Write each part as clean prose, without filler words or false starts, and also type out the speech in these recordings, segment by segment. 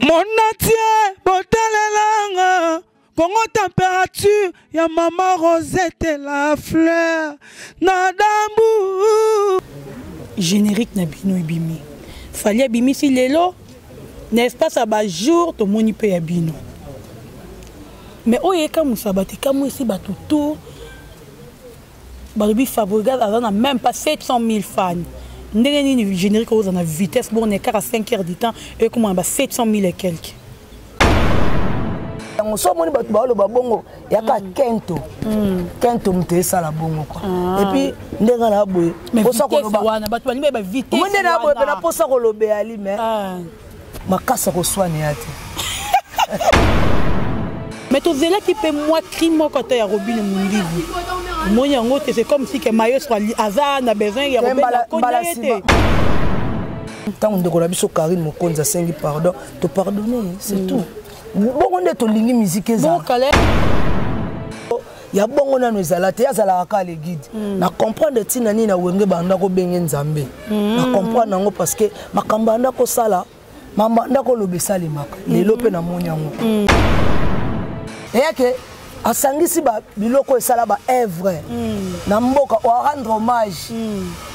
Monatie botalelanga Congo température ya mama Rosette la fleur na dambu. Générique na bino ebimi. Fally abimisi lelo na espace ya ba jour tomoni mpe ya bino. Mais oyo ekamwisa bato ekamwisi bato tout balobi Fabregas aza na même pas 700 000 fans ndenge nini générique oza na vitesse bongo na kaka 5 heures du temps ekoma na ba 700 000 et quelque. Yango so omoni bato baoloba bongo yaka kento kento moto esala bongo quoi. Et puis ndenge na boye posa koloba wana bato balingi ba vitesse omoni na boye pena posa koloba ali mais makasa koswana ya te. Mais tozelaki mpe mwa cri moko ata ya Robine Mundibu omoni yango te. C'est comme si que maestro aza na besoin ya kobenda ye te. Ntango ndeko na biso Karine Mokonzi asengi pardon, topardonne, c'est tout. Bongo nde tolingi musique ezala ya bongo nano ezala te, azalaka kaka le guide. Na comprendre ntina nini na Wenge banda kobenge Nzambe, na comprendre yango parce que makambo anda kosala, mama ndako oloba esalemaka lelo mpe namoni yango eyake asangisi biloko esala ba œuvre na mboka oyo, rendre hommage,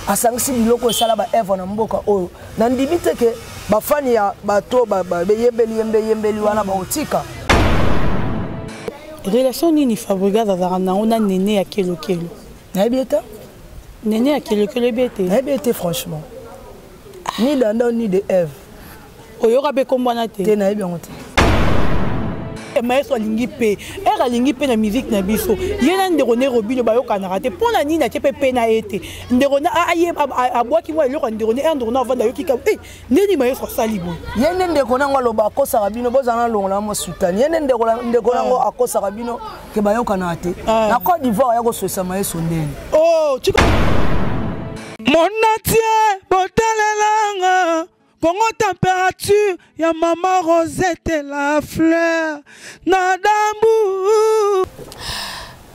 asangisi biloko esala ba œuvre na mboka oyo. Nandimi te ke bafani ya bato bayembeli yembe yembeli wana baotika. Relation nini Fabregas azalaka nango na Nene ya Kelokelo? Nayebi ete. Nene ya Kelokelo yebi ete? Nayebi ete, franchement, ni d'Adam ni de Ève. Oyoka mpe kombo wana te? Te, nayebi yango te. Maestro alingi mpe ere alingi mpe na musique na biso, ye na ndeko ne Robino bayokanaka te. Mpo na nini atie mpe mpe na ye te? Ndeko abwaki mwa eloko ya ndeko ne ere, ndeko na avanda ayoki ka ndeni maestro asali boye. Ye nde ndeko nango aloba akosaka bino, bozala na longola mo sutani. Ye nde ndeko nango akosaka bino ke bayokanaka te. Na Côte d'Ivoire ya koswesa maestro ndeni. Oh. Monatie botalelanga Congo température ya mama Rosette la fleur na dambu.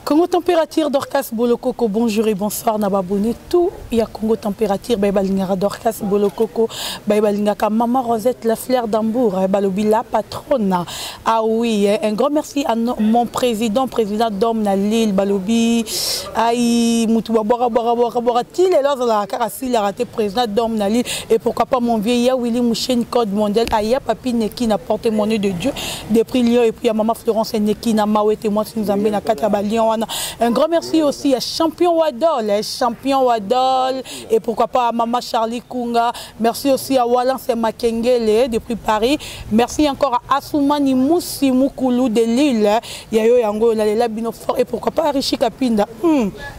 Congo Température, Dorcas Bolokoko, bonjour et bonsoir na babonné tout ya Congo Température, ba balingaka Dorcas Bolokoko, ba balingaka maman Rosette la fleur d'Hambourg, balobi la patronne. Ah oui, un grand merci à mon président, président d'homme na Lille, balobi aïe mutu ba bora bora bora bora til et là la kaka sila raté président d'homme na Lille et pourquoi pas mon vieux ya Willy Mouchen code mondial aya papi Neki na porte-monnaie de Dieu depuis Lyon et puis à maman Florence Neki na Mawete moi si Nzambe na kati ya ba Lyon wana. Un grand merci aussi à champion Wadol, hein, champion Wadol et pourquoi pas à maman Charlie Kunga. Merci aussi à Walance Makengele depuis Paris. Merci encore à Assoumani Moussi Mukulu de Lille. Yayo yango la bino fort et pourquoi pas à Richi Kapinda.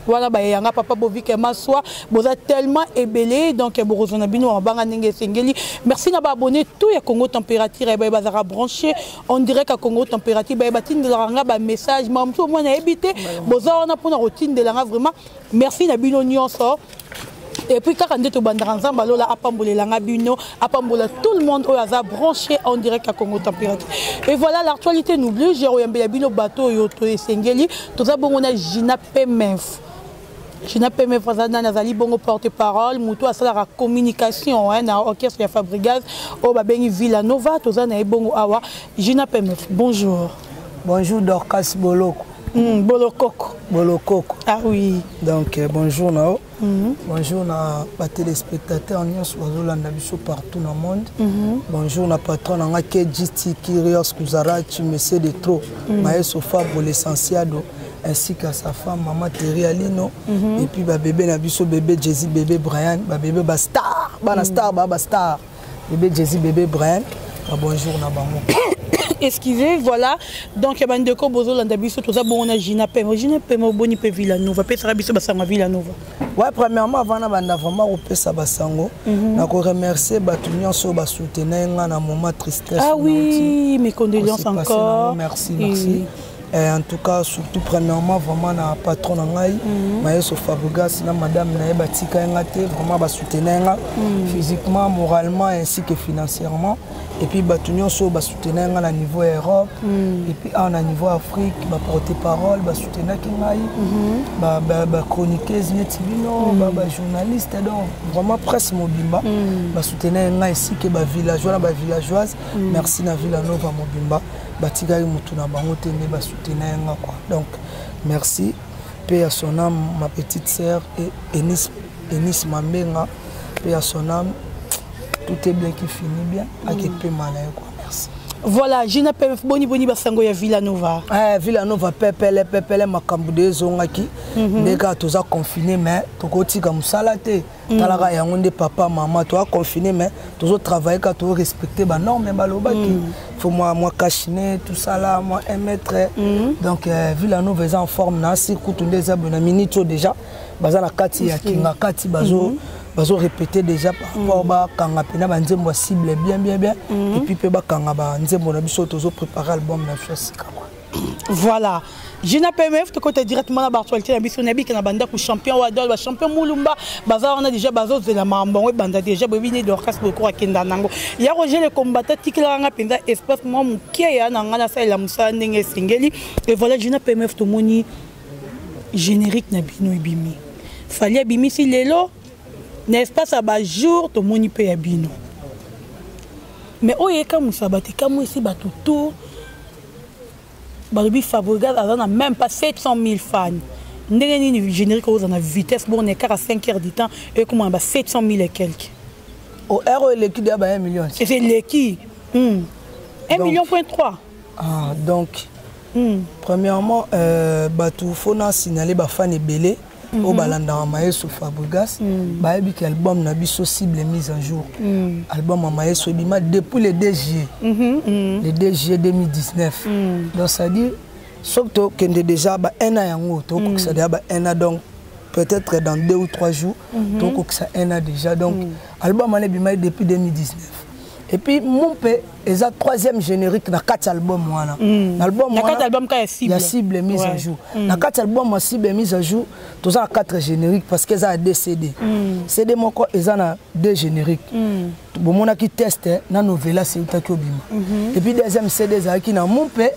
Voilà ba yanga papa Bovik et Maswa, boza tellement ebelé donc borozona bino banga ndenge sengeli. Merci na ba abonné tout ya Congo Température et ba bazara branché en direct à Congo Température, ba batindela nga ba message ma mso mwana ebité boza wana pona kotindela nga vraiment. Merci na bino nyonso. Et puis kaka nde tobandaka, Nzambe alola apambolelanga bino, apambola tout le monde oyo aza branché en direct à Congo Température. Et voilà, l'actualité nous oblige oyambela bino bato oyo to esengeli. Toza bongo na Gina PMF. Gina PMF aza nani? Azali bongo porte parole, moto asalaka communication, hein, na orchestre ya Fabregas oyo babengi Villa Nova. Toza na ye bongo awa. Gina PMF, bonjour. Bonjour Dorcas Boloko. Bolokoko. Bolokoko. Ah oui. Donc bonjour nao. Bonjour na ba téléspectateurs nyonso bazolanda biso partout na monde. Bonjour na patron nanga KGT Kyrios Kuzarachi, monsieur de trop, Maestro Fabro l'essentiado ainsi qu'à sa femme maman Terry Alino et puis ba bébé na biso, bébé Jay-Z, bébé Brian, ba bébé ba star, ba na star, ba star. Bébé Jay-Z, bébé Brian. Ba bonjour na bango. Excusez, voilà. Donc bandeko bozolanda biso, toza bongo na Gina Pemo. Gina Pemo, boni pe Villa Nova? Pesaka biso basango Villa Nova. Ouais, premièrement, avant na banda vraiment kopesa basango, na ko remercier bato nyonso ba soutenir nga na moment tristesse. Ah oui, mes condoléances encore. Merci, merci. En tout cas, surtout premièrement, vraiment na patron na ngai, Maestro Fabregas na madame na ye batika nga te, vraiment basoutenir nga physiquement, moralement ainsi que financièrement. Et puis bato nyonso oyo basoutenir nga na niveau ya Europe et puis awa na niveau Afrique, baporte parole basoutenaki ngai, bachroniqueuse neti bino, bajournaliste, donc vraiment presse mobimba basoutenir ngai, ainsi que bavillageois na bavillageoise. Merci na Villa Nova mobimba, batikaki motu na bango te nde basoutenir nga quoi. Donc merci, paix à son âme, ma petite sœur et Enis, Enis Mambenga, paix à son âme. Tout est bien qui finit bien. Akepema na ye quoi. Merci. Voilà, Gina PMF, boni boni basango ya Villa Nova? Eh, Villa Nova pepele pepele, makambo de ezongaki nde kaka toza confiné, mais tokotika mosala te. Talaka yango nde papa mama, toza confiné mais tozotravaille kaka, torespecte banorme balobaki, faut mwa cache-nez, tout ça là, mwa 1 mètre. Donc Villa Nova eza en forme na asi kutu nde eza boye na minute oyo déjà baza na kati ya kinga kati, bazo bazorépéter déjà par rapport bakanga mpena banzembo ya cible bien bien bien, et puis mpe bakanga banzembo na biso, tozopréparer album na biso ya sika quoi. Voilà, Gina PMF, tokota directement na baactualité na biso. Nayebi ke na bandako, champion Wadol, bachampion Mulumba baza wana déjà, bazozela makambo yango ebanda déjà. Boyebi ne Dorcas Bokoro akenda nango ya Roger le combattant, tikelaka nga mpenza espace mwa moke ya na nga nasalela mosala ndenge esengeli. Et voilà, Gina PMF, tomoni générique na bino ebimi, Fally abimisi lelo na espace ya bajour, tomoni mpe ya bino. Mais oyo ekamwisa bato, ekamwisi bato tour, balobi Fabregas aza na même pas 700 000 fans. Ndenge nini générique oza na vitesse bon na kaka 5 heures du temps ekoma na ba 700 000 et quelque? O heure oyo eleki deya ba 1 million. Eza eleki 1 million point 3. Ah, donc premièrement, bato fo na signale, bafan ebele oyo balandaka Maestro Fabregas bayebi ke album na biso cible mise en jour, album ya Maestro ebima depuis le 2 juillet, le 2 juillet 2019. Donc c'est à dire soki tokende déjà ba 1 an yango, tokokisa déjà ba 1 an. Donc peut-être dans 2 ou 3 jours tokokisa 1 an déjà. Donc album wana ebimaki depuis 2019 et puis mu mpe eza troisième générique na kati album wana. Na album na kati album ka ya cible. Ya cible mise à jour. Na kati album ya cible mise à jour, toza na quatre génériques parce que eza ya deux CD. CD moko eza na deux génériques. Bomonaki test na novela seutaki obima. Et puis deuxième CD ezalaki na mu mpe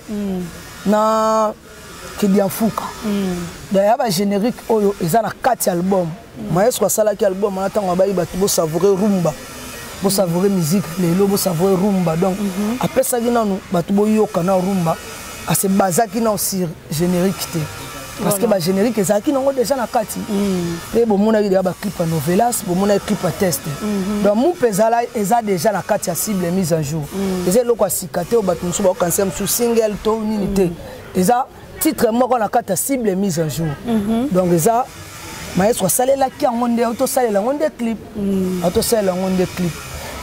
na Kidianfuka. Donc ya bagénérique oyo eza na kati ya album. Maestro asalaki album wana ntango abayi bato bosavoure rumba, bosavoure musique lelo, bosavoure rumba. Donc apesaki nanu bato boyoka na rumba, ase bazaki nano sur générique te parce que bagénérique ezalaki nango déjà na kati. Mpe bomonaki deja baclip ya novelas, bomonaki clip ya test. Donc mu mpe ezala eza déjà na kati ya cible mise en jour. Eza eloko ya sika te oyo bato mosusu bakokanisa mosusu single to nini te. Eza titre moko na kati ya cible mise en jour. Donc eza maestro asalelaki yango nde autosalela yango nde clip, autosalela yango nde clip.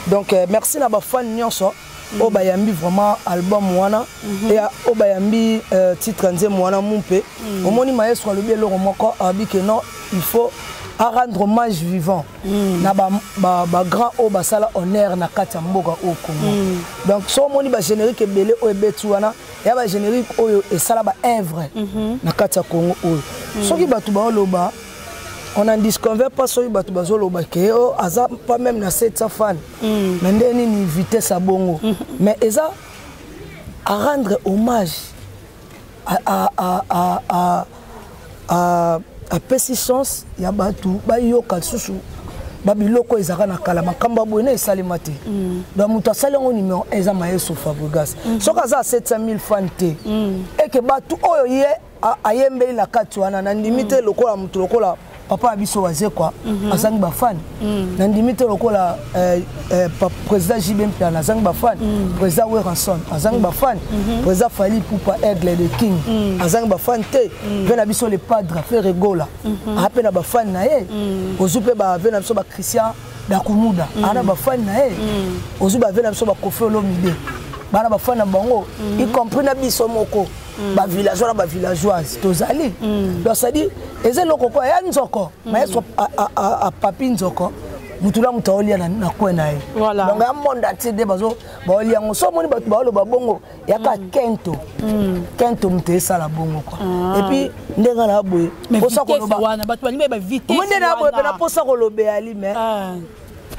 Donc merci na bafan nyonso oyo bayambi vraiment album wana e oyo bayambi titre nzembo wana mu mpe. Omoni, maestro alobi eloko moko, alobi ke non, il faut à rendre hommage vivant na bagrand oyo basala honneur na kati ya mboka oyo Congo. Donc so omoni bagénérique ebele oyo ebeti wana, ya bagénérique oyo esala baœuvre na kati ya Congo oyo. Soki bato baoloba, on n'en disconvient pas. Soki bato bazoloba ke oh, aza pas même na 700 fan, mais nde nini vitesse ya bongo? Mais eza à rendre hommage à apesi chance ya bato bayoka lisusu babiloko oyo ezalaka na kala. Makambo ya boye na esalema te. Donc moto asali yango numéro 1 eza Maestro Fabregas. Soki aza 700 000 fan te, eke bato oyo ye ayembeli na kati wana, nandimi te lokola moto lokola papa ya biso Wazekwa azangi bafani. Nandimi te lokola président JB Mpiana azangi bafani, président Werrason azangi bafani, président Fally Ipupa, Aigle de King, azangi bafani te. Mpe na biso le padre Ferre Gola aa mpe na bafani na ye. Ozwi mpe bave na biso baChristian Dakumuda aa na bafani na ye. Ozwi bave na biso baKoffi Olomide bana bafani na bango, y compris na biso moko bavillageois na bavillageoise tozali. Donc c'est-à-dire eza eloko ko ya nzoko, maestro apapi nzoko. Mutu na mutu aolia na coin na ye. Donc ya monde entier nde bazo baolia yango. So omoni bato baoloba bongo, yaka kento kento moto esala bongo quoi. Et puis ndenge na boye, posa koloba wana bato balingi ba vitesse. Omoni nde na boye mpe na posa koloba eyali, mais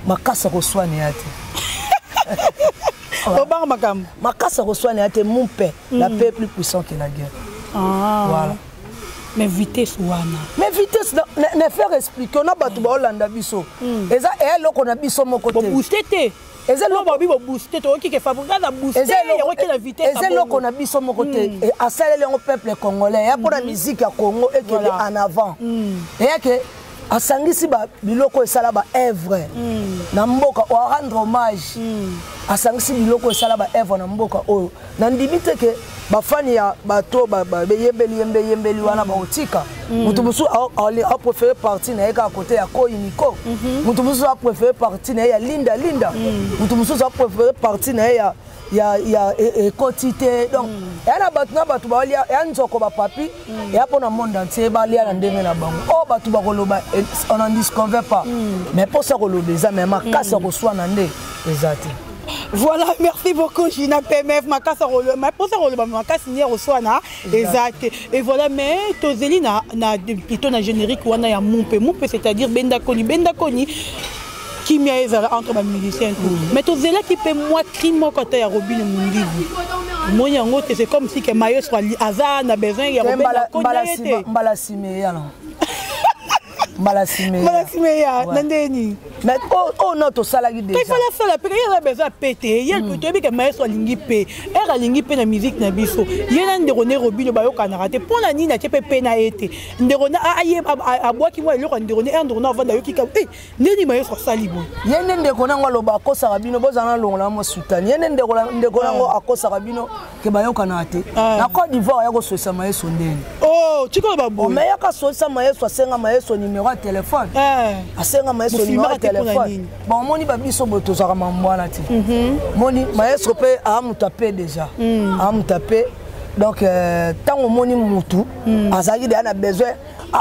makasi akoswana ya te. Obanga makambo. Makasi akoswana ya te. Mumpe, la paix est plus puissant que la guerre. Voilà. Mais vitesse wana. Mais vitesse ne faire expliquer na bato baolanda biso, eza eya eloko na biso moko te. Bobooste te. Eza eloko babi bobooste, toyoki ke Fabregas abooste yango na vitesse. Eza eloko na biso moko te. Asaleli yango peuple congolais, eya mpona musique ya Congo ekende en avant. Eyake asangisi biloko esala baœuvre na mboka, orendre hommage. Asangisi biloko esala baœuvre na mboka oyo. Nandimi te ke bafani ya bato bayembeli yembe yembeli wana bakotika. Moto mosusu apréféré parti na ye kaka kote ya Koyiniko, moto mosusu apréféré parti na ye ya Linda Linda, moto mosusu apréféré parti na ye ya ekoti te. Donc eya na bato na bato baolia, eya nzoko bapapi, eya mpona monde entier, balia na ndenge na bango. Oyo bato bakoloba, on n'en disconvient pas, mais mposa koloba eza, mais makasi ya koswana nde eza te. Voilà, merci beaucoup Gina PMF. Makasi mposa koloba, makasi nde koswana eza te. Et voilà, mais tozeli na plutôt na générique wana ya Mumpe Mumpe, c'est-à-dire benda koni benda koni, kimia ezala entre bamusicien tout. Mais tozelaki mpe mwa cri moko ata ya Robine Mundibu, omoni yango te. C'est comme si ke maestro aza na besoin ya kobenda koni na ye te. Mbala nsima eya na mbala nsima. Mbala nsima eya na ndeni. Mais oyo no tosalaki déjà. Ifala asala mpe, ye aza besoin ape te. Ye toyebi ke maestro alingi mpe ere, alingi mpe na musique na biso. Ye na ndeko ne Robino bayokanaka te. Mpo na nini atie mpe mpe na ye te? Ndeko na aye abwaki mwa eloko ya ndeko ne ere, ndeko na avanda, ayoki ka ndeni maestro asali boye. Ye nde ndeko nango aloba akosaka bino, bozala na longola mo sutani. Ye nde ndeko nango akosaka bino ke bayokanaka te. Na Côte d'Ivoire aya kosolisa maestro ndeni. Oh, tikoyo baboye. Mais yaka solisa maestro, asenga maestro numéro ya téléphone, asenga maestro numéro ya téléphone. Bon, omoni babiso boye tozwaka mambo wana te. Moni maestro mpe aa moto ape déjà, aa moto ape. Donc ntango omoni mutu azalaki deya na besoin,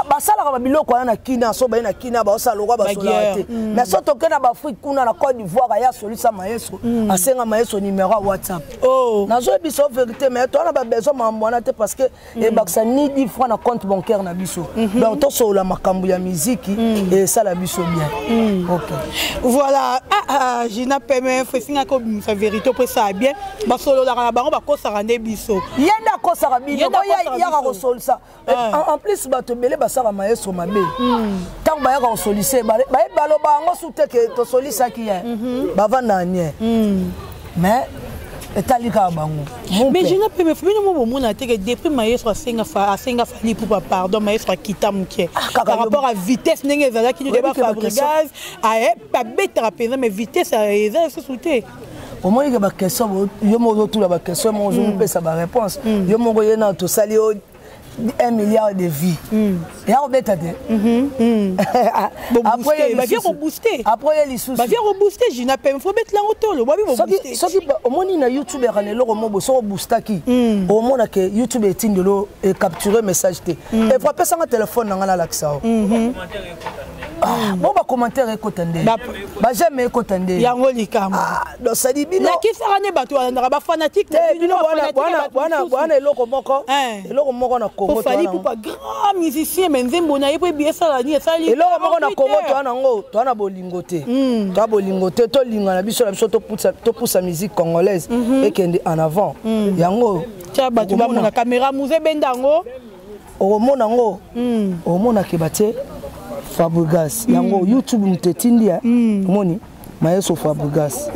basalaka babiloko wana na Kina. So baye na Kina, baosala lokwa basolaka te. Mais so toke na baAfrique kuna, na Côte d'Ivoire, aya asolisa maestro, asenga maestro numéro ya WhatsApp. Nazoyebisa o vérité, mais towana babesoin makambo wana te, parce que ebakisa ni 10 francs na compte bancaire na biso. Donc tosolola makambo ya miziki, esala biso bien. Ok. Voilà. Ah, ah, Gina PMF esingaki obimisa vérité mpo esala bien. Basololaka na bango, bakosaka nde biso. Ye nde akosaka bino, yaka kosolisa. En plus bato ebele basala maestro mabe. Ntango bayaka kosolise, baloba yango su te ke tosolisaki ye, bavanda nie, mais etali kaka bango. Mais Gina PMF, bino mo bomona te ke depuis maestro asenga Fally Ipupa pardon, maestro akita moke par rapport à vitesse ndenge ezalaki nde ba Fabregas abetaka mpenza, mais vitesse eza lisusu te? Omoni ke baquestion yo moko ozotula, baquestion moko ozomopesa baréponse yo moko. Ye na tosali yo 1 milliard de vues, eya kobeta te. Bavie kobooste. Après ye lisusu. Bavie kobooste. Gina Pem, fo betela yango tolo babi bobooste. Soki omoni na YouTube yaka na eloko mo boye, soki oboostaki, omona ke YouTube etindelo ecapture message te. Efo apesanga telefone na ngai, nalakisa o bo bacommentaire ekota nde, baj'aime ekota nde. Yango likambo. Donc sadi bino. Nakisaka nde bato balandaka, bafanatique. Bino bwana, eloko moko na Congo. Fally Ipupa grand musicien, mais nzembo na ye po ebi esala nini? Esali. Eloko moko na Congo toa nango, toa na bolingo te, toa bolingo te. Tolinga na biso na biso, topusa musique congolaise ekende en avant. Yango. Tia bato bamona caméra muse ebenda yango. Okomona yango, okomonake batie Fabregas yango YouTube, moto etindi ya omoni maestro Fabregas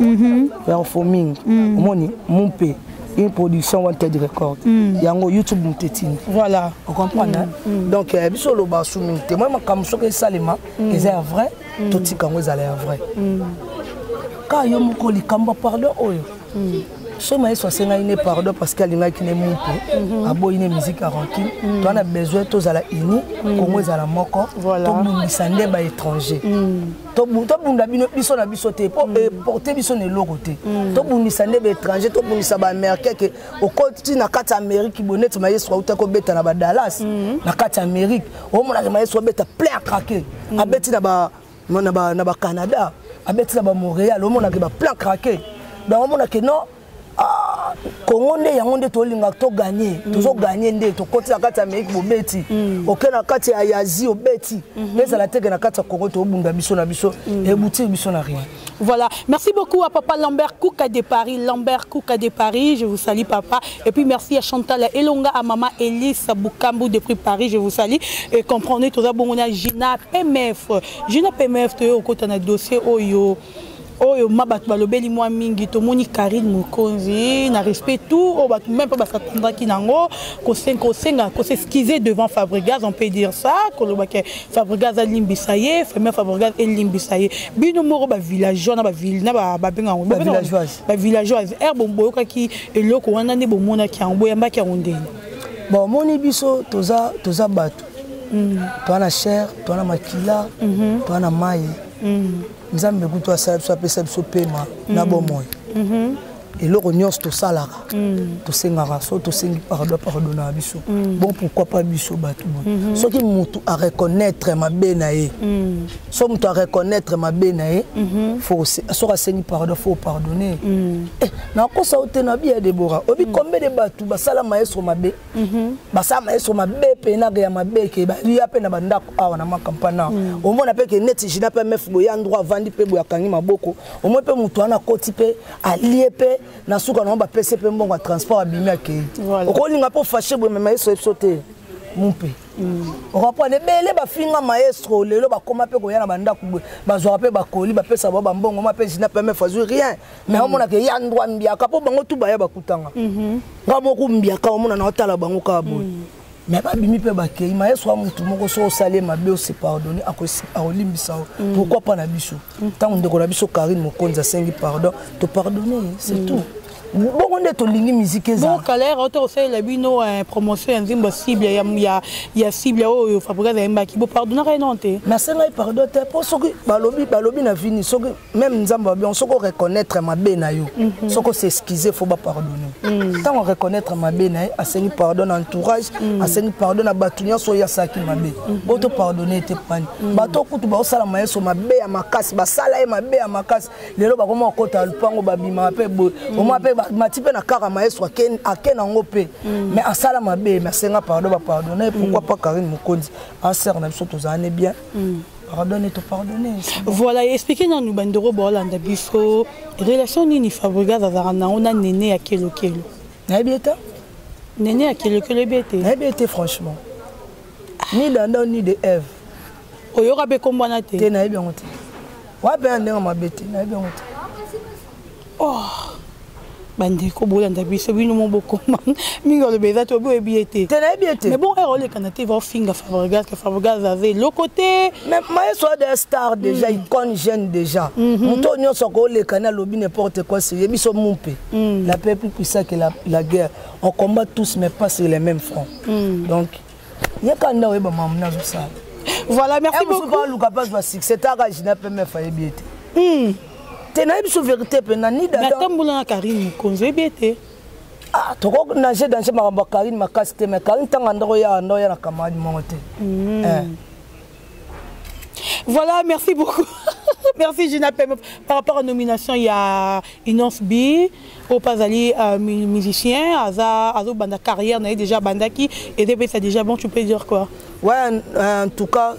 performing, omoni Mumpe, une production Wanted Record. Yango YouTube moto etindi. Ocomprendre? Donc biso oloba su mingi te. Moi makambo soki esalema eza ya vrai, totika yango ezala ya vrai. Ka yo moko likambo pardon oyo, so maestro asengaki ne pardon parce que alingaki ne Mumpe, aboyi ne musique ya rancune. Toza na besoin tozala uni, Kongo ezala moko. Tobundisa nde baétranger, tobunda bino biso na biso te, po eporte biso na eloko te. Tobundisa nde baétranger, tobundisa baaméricain ke okoti na kati ya Amérique boye, neti maestro auta kobeta na baDallas na kati ya Amérique, omonaka maestro abeta plein à craquer, abeti na ba Na bacanada, abeti na bamontréal, omonake baplan craqué. Donc omonake non, ah, Kongo nde yango nde tolinga toganye, tozoganye nde tokoti na kati ya Amérique, bobeti oke na kati ya Asie, obeti. Ezala teke na kati ya Kongo tobunda biso na biso, ebutiri biso na rien. Voilà. Merci beaucoup à papa Lambert Kouka de Paris. Lambert Kouka de Paris, je vous salue papa. Et puis merci à Chantal Elonga, à maman Elise Boukambu depuis Paris, je vous salue. Et comprenez tout ça, bon, on a Gina PMF. Gina PMF, tu es au côté d'un dossier oyo. Oyo ma bato balobeli mwa mingi. Tomoni Karine Mokonzi na respect tout oyo bato même mpe basatandaki nango kosenga kos'excuser devant Fabregas, on peut dire ça, kolobaka Fabregas alimbisa ye, famille Fabregas elimbisa ye. Bino moko bavillageois na baville na babenga yango bavillageoise, ere boyokaki eloko wana nde bomonaki yango, boyambaki yango ndeni? Bon, omoni, biso toza bato, toza na chair, toza na makila, toza na mai. Nzambe kutu asala biso, apesa biso pema na bomoi. Eloko nyonso tosalaka, tosengaka, so tosengi pardon, pardonnaka biso. Bon, pourquoi pas biso bato boye? Soki motu areconnaître mabe na ye, so moto areconnaître mabe na ye, soki asengi pardon, faut pardonner. Nakosa o te na bi ya Debora obi combien de bato basala maestro mabe, basala maestro mabe mpenaka ya mabe, ke balia mpe na bandako awa na makampane awa. Omona mpe ke neti Gina mpe mef boye, ya ndroit avandi mpe boye, akangi maboko. Omoi mpe moto wana akoti mpe alie mpe na suka nango, bapesi mpe mbongo ya transport, abimi, akei. Okolinga mpo fashe boye, me maestro yebiso te mumpe okomprendre. Ebele bafinga maestro, lelo bakóma mpe koya na bandako boye, bazwaka mpe bakoli, bapesa bao bambongo. Ma mpe Gina mpe mef azwi rien, mais omonaka ya ndwa mbiaka mpo bango tu baya bakutanga nga moko mbiaka. Omona na otala bango kaka boye, mais babimi mpe bakei. Maestro ya motu moko, so osali ye mabe, ose pardonne, akolimbisa yo. Pourquoi pas na biso? Ntango ndeko na biso Karine Mokonzi asengi pardon, topardonne, c'est tout. Bongo nde tolingi musique ezala. Bon, kalere oto kosalela bino promotion ya nzembo cible ya cible oyo Fabregas ayembaki, bopardonnaka ye non te? Mais asengai pardon te, mpo soki balobi na vini, soki même Nzambe babi, soki oreconnaître mabe na yo, soki os'excuse, faut bapardonne. Ntango areconnaître mabe na ye, asengi pardon na entourage, asengi pardon na bato nyonso oyo asalaki mabe, bo topardonne te. Pani bato kutu baosala mayeso mabe ya makasi, basala ye mabe ya makasi, lelo bakoma kokota lupango, babimaka mpe boye, omoi mpe mati mpe na kaka maestro ake nango mpe. Mais asala mabe, mais asenga pardon, bapardonne. Pourquoi pas Karine Mokonzi, asere na biso, tozala ne bien, pardonne, topardonne. Voilà, explique nanu bandeko baolanda biso relation nini Fabregas azalaka nango na Nene ya Kelokelo. Nayebi ete. Nene ya Kelokelo, yebi ete? Nayebi ete, franchement, ni d'Adam ni de Ève. Oyoka mpe kombo wana te? Te, nayebi yango te. Wape ya ndenge mabe te, nayebi yango te. Oh, bandeko bolanda biso, bino mo bokoma mingi oloba eza te, obi oyebi ye te. Te, nayebi ye te. Mais bon, ere olekana te, va ofinga Fabregas ke Fabregas aza eloko te. Mais maestro aza star déjà, icône jeune déjà. Moto oyo nyonso akoolekani alobi n'importe quoi sur ye, biso mumpe. La paix est plus puissante que la guerre. On combat tous, mais pas sur les mêmes fronts. Donc ye kaka nde oyeba mamu nazosala. Voilà, merci beaucoup. Aluka mpe azwa succès taka Gina mpe mef ayebi ye te. Te, nayebi so vérité mpe na ni dada. Natambola na Karine Mokonzi, oyebi ete? Ah, toko nager danger makambo ya Karine makasi te, mais Karine ntango andoko ya ando ya na camarade moko te. Eh. Voilà, merci beaucoup. Merci Gina Pem. Par rapport à la nomination, il y a Innoss'B, Opazali musicien, Aza, Azo Banda carrière, n'a déjà Bandaki, et depuis ça déjà bon, tu peux dire quoi? Ouais, en tout cas,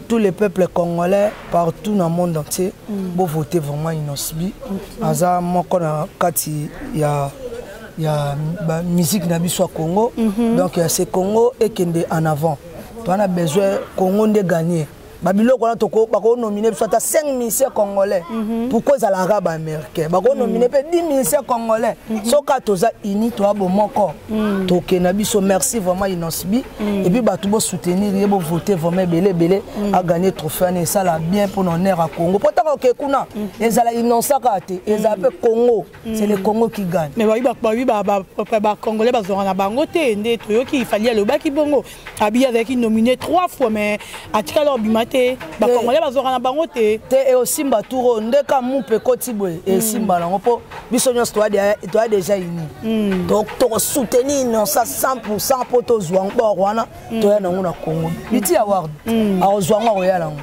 tous les peuples congolais partout dans le monde entier, bo voter vraiment Innoss'B. Aza moko na kati ya ba musique na biso ya Congo. Donc ya ce Congo ekende en avant. On a besoin Congo de gagner. Babiloko wana bakonomine biso ata 5 musiciens congolais. Pourquoi ezalaka baaméricain bakonomine mpe 10 musiciens congolais? Soki toza uni, toya bomoko, tokende biso. Merci vraiment Innoss'B. Et puis bato bosoutenir ye, bovote vraiment ebele ebele, aganye trophée wana, esala bien mpona honneur ya Congo. Mpo ntango oke kuna, ezala Innoss'B kaka te, ezala mpe Congo. C'est le Congo qui gagne. Mais bayi bacongolais bazwaka na bango te. Nde toyoki Fally alobaki bongo, abi azalaki nominé trois fois, mais atikala obima te. Bacongolais bazwaka na bango te. Te, eosimba tour oyo nde ka mupe ekoti boye, esimba nango, mpo biso nyonso toya déjà uni, tokosoutenir nyonso 100 mpo tozwa bor wana, toya nango na Congo. Biti award akozwa yango, akoya nango.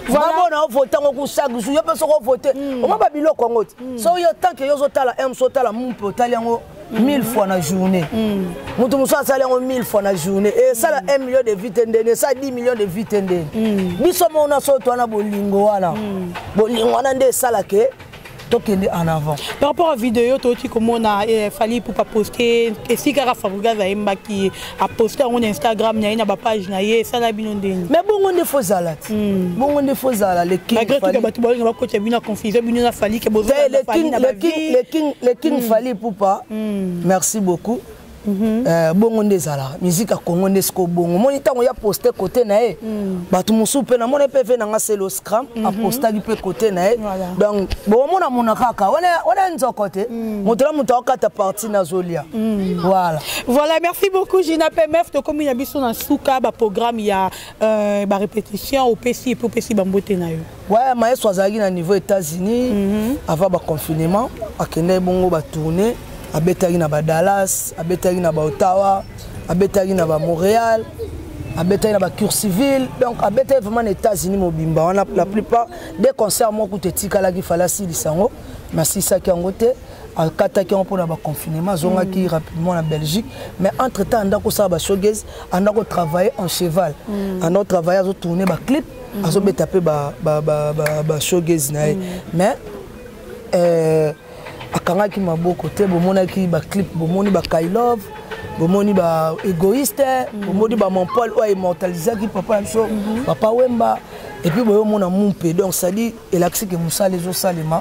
Voilà. Ovote yango ku chaque jour, yo mpe soki ovote, omwa babiloko yango te. So yo, tant que yo ozotala m, so otala mu mpe otali yango 1000 fois na journée, moto mosusu asali yango 1000 fois na journée, esala 1 million de vues te ndeni, esala 10 millions de vues te ndeni. Biso mona so to wana bolingo wana, bolingo wana nde esalake tokende en avant. Par rapport à vidéo toti komona Fally Ipupa poste esika kaka Fabregas ayembaki, aposte yango na Instagram na ye, na bapage na ye, esala bino ndeni? Mais bongo nde fo zala ti, bongo nde fo zala le king. Malgré tout que bato balinga bakotya bino na confusion, bino na Fally, ke le king, le king, le king, le king Fally Ipupa, merci beaucoup. Bongo nde ezalaka musique ya Congo nde siko bongo. Omoni ntango ya poste kote na ye, bato mosusu mpe namoni mpe ve nanga selo scram apostaki mpe kote na ye. Donc bomona mona kaka wana nzoko te, moto na moto akokata parti nazolia, voilà. Voilà, merci beaucoup Gina PMF. Tokomi na biso na suka baprogramme ya barépétition. Opesi epe opesi bambote na yo. Ouais, maestro azalaki na niveau États-Unis avant baconfinement. Akendaki bongo batourné, abetaki na badallas, abetaki na baottawa, abetaki na bamontréal, abetaki na bacurciville. Donc abetaki vraiment na États-Unis mobimba wana. La plupart des concerts moko kutu etikalaki, fallait asilisa yango, mais asilisaki yango te, akataki yango mpona baconfinement. Azongaki rapidement na Belgique, mais entre temps anda kosala bashowcase, anda kotravailler en cheval, anda kotravailler, azotourne baclip, azobeta mpe bashowcase na ye. Mais akangaki maboko te. Bomonaki baclip, bomoni bakailove, bomoni baégoïste, bomoni bamonpol oyo aimmortalisaki papa na biso, Papa Wemba, et puis boyomona mumpe. Donc c'est-à-dire elakisi ke mosala ezosalema.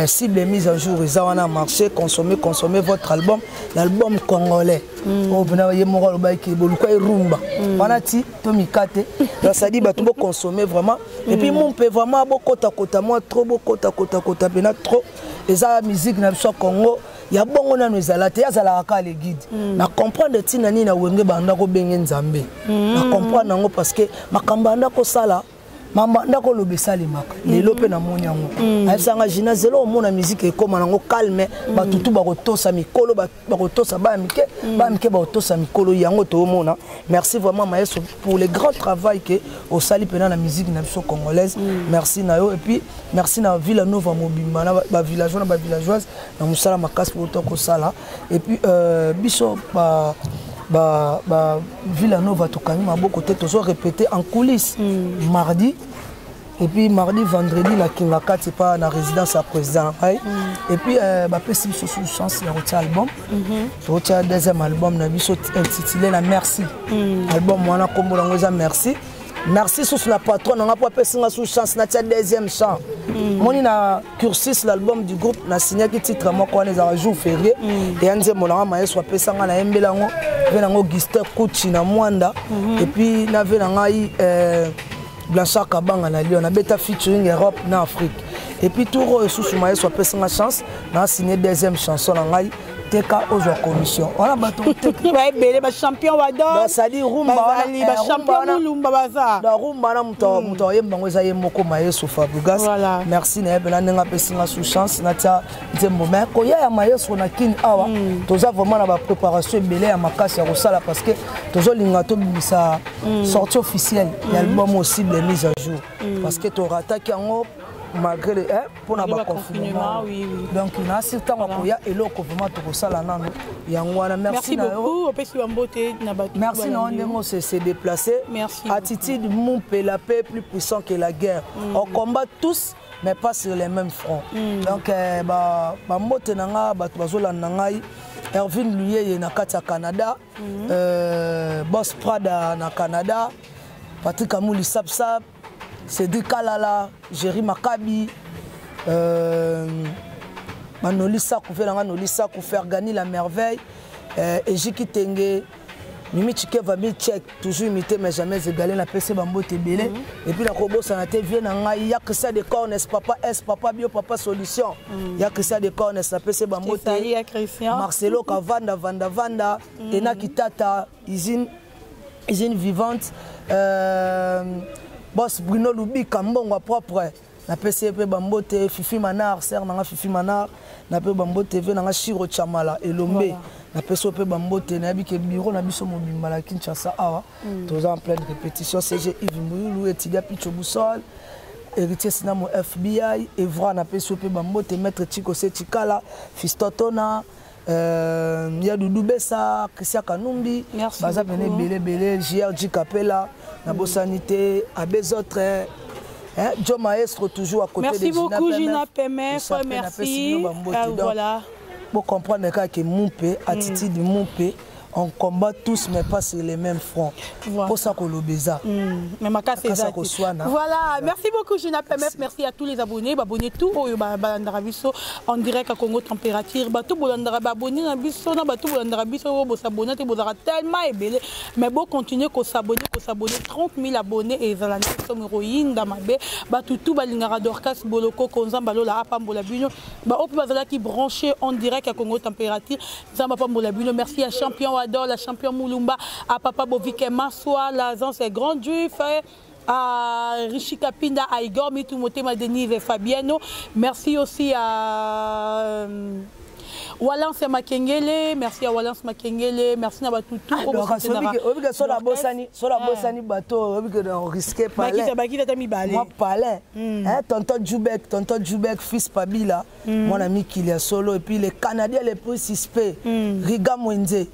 Cible mise à jour eza wana, marché, consommer, consommer votre album, l'album congolais oyo mpena ye moko alobaki boluka erumba wana ti tomika te. Donc c'est-à-dire bato boconsommer vraiment, et puis mumpe vraiment bokotakota mwa trop, bokotakotakota mpena trop. Eza musique na biso ya Congo ya bongo nano ezala te, azalaka kaka le guide. Na comprendre ntina nini na Wenge banda kobenge Nzambe, na comprendre yango, parce que makambo anda kosala, mama ndako oloba esalemaka lelo mpe namoni yango. Ayebisanga Gina zelo, omona musique ekóma nango calme, bato tu bakotosa mikolo, bakotosa bana mike, bana mike bakotosa mikolo. Yango toomona. Merci vraiment maestro pour le grand travail ke osali mpena na musique na biso congolaise. Merci na yo, et puis merci na Villa Nova mobimba, na bavillageois na bavillageoise na mosala makasi po to kosala. Et puis biso ba Villa Nova tokangi maboko te, tozo répéter en coulisses mardi et puis mardi, vendredi na Kinga Kati, pa na résidence ya président na ngai. Et puis bapesi biso su chance ya kotia album. Tokotia deuxième album na biso intitulé na Merci. Album wana nkombo nango eza Merci. Merci susu na patron nanga mpo apesi nga su chance natia deuxième chant. Moni na Cursus, l'album du groupe, nasignaki titre moko wana ezalaka Jour férié, eya nzembo nanga. Mayeso apesanga, nayembela yango ve nango Guster Kuchi na Mwanda, et puis na ve na ngai Blanchard Kabanga na Lyon. Nabeta featuring Europe na Afrique. Et puis tour oyo susu mayeso apesanga chance na signé deuxième chanson na ngai, Teka ozwa commission wana bato. Baebele bachampion. Basali rumba. Wadonbazali bachampion mulumba baza. Rumba wana moto ayemba yango eza ye moko mayeso Fabregas. Merci na ye mpena ndenge apesinga su chance natia nzembo. Mais koya ya mayeso na Kini awa, toza vraiment na bapréparation ebele ya makasi ya kosala, parce que tozolinga tobimisa sortie officielle ya album au Cible mise à jour, parce que torataki yango malgré le mpona baconfinement. Donc nasi ntango akoya, eloko vraiment tokosala nano yango wana. Merci na yo, opesi bambote na bato. Merci na yo ndenge ose déplacé. Merci. Attitude mumpe, la paix plus puissant que la guerre. On combat tous mais pas sur les mêmes fronts. Donc bambote na nga, bato bazolanda ngai, Ervin Luyeye na kati ya Canada, Boss Prada na Canada, Patrick Amuli Sapsap, Cédric Kalala, Jerry Makabi, Manoli Sakou, Velanga Noli Sakou, Fergani la merveille, Ejiki Tenge, Mimi Chikeva Milchek, toujours imité mais jamais égalé, na PC bambote ebele. Et puis nakobosana te vie na ngai ya Christian de Cornes, papa S, papa Bio, papa Solution. Ya Christian de Cornes, na PC bambote. Marcelo Kavanda, Vanda Vanda, Enaki Tata, usine, usine vivante, boss Bruno Lubika, mbongo propre, napesi ye mpe bambote. Fifi Manar, ser nanga Fifi Manar, nape bambote. Ve nanga Shiro Chamala Elombe, napesi yo mpe bambote. Nayebi ke bureau na biso mobimba na Kinshasa awa toza en pleine répétition. CG Yves Mbuyulu, Etidia Picho Busol. Héritier Sinamo FBI, Evra napesi yo mpe bambote, Maître Chico Se Chikala, Fiston Tona, ya Doudou Bessa, Christian Kanumbi, baza pene ebele ebele, JRG Capella, nabosani te, abe autres hein, Joe Maestro toujours à côté. Merci de beaucoup Gina PMF, merci. Voilà. Pour comprendre que Mumpe, attitude Mumpe, on combat tous mais pas sur les mêmes fronts. Voilà. Pour ça kolobeza. Mais makasi Makasi eza te. koswana. Voilà, merci beaucoup Gina PMF, merci à tous les abonnés, ba abonnés tout oyo ba balandaka biso en direct à Congo Température, ba tout bolandaka ba abonnés na biso na ba tout bolandaka biso oyo bo s'abonner te bozalaka tellement ebele, mais bo continuer ko s'abonner, ko s'abonner 30 000 abonnés et ezala na biso moroyinda mabe, ba tout balingaka Dorcas Boloko Nzambe alola apambola bino, ba oyo mpe bazalaki branché en direct à Congo Température, Nzambe apambola bino. Merci à champion Wadol, à champion Moulumba, à papa Bovike Maswa, l'agence Grand Juif, à Richie Kapinda, à Igor Mitou Motema, Denise et Fabiano. Merci aussi à Walance Makengele, merci à Walance Makengele, merci à Batoutou. Obike sola bosani bato, obike na risqué palais. Bakita bakita tami balé. Moi palais. Hein, tonton Djoubek, fils Pabila, mon ami Kilia Solo et puis les Canadiens les plus suspects. Riga Mwenze.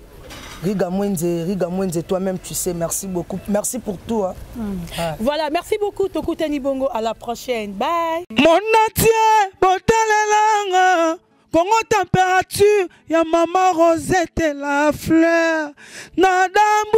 Riga Mwenze, Riga Mwenze, toi-même tu sais, merci beaucoup. Merci pour tout. Hein. Ouais. Voilà, merci beaucoup Tokutani Bongo, à la prochaine. Bye. Mon entier, botalelanga. Congo température, ya maman Rosette la fleur. Nadambu.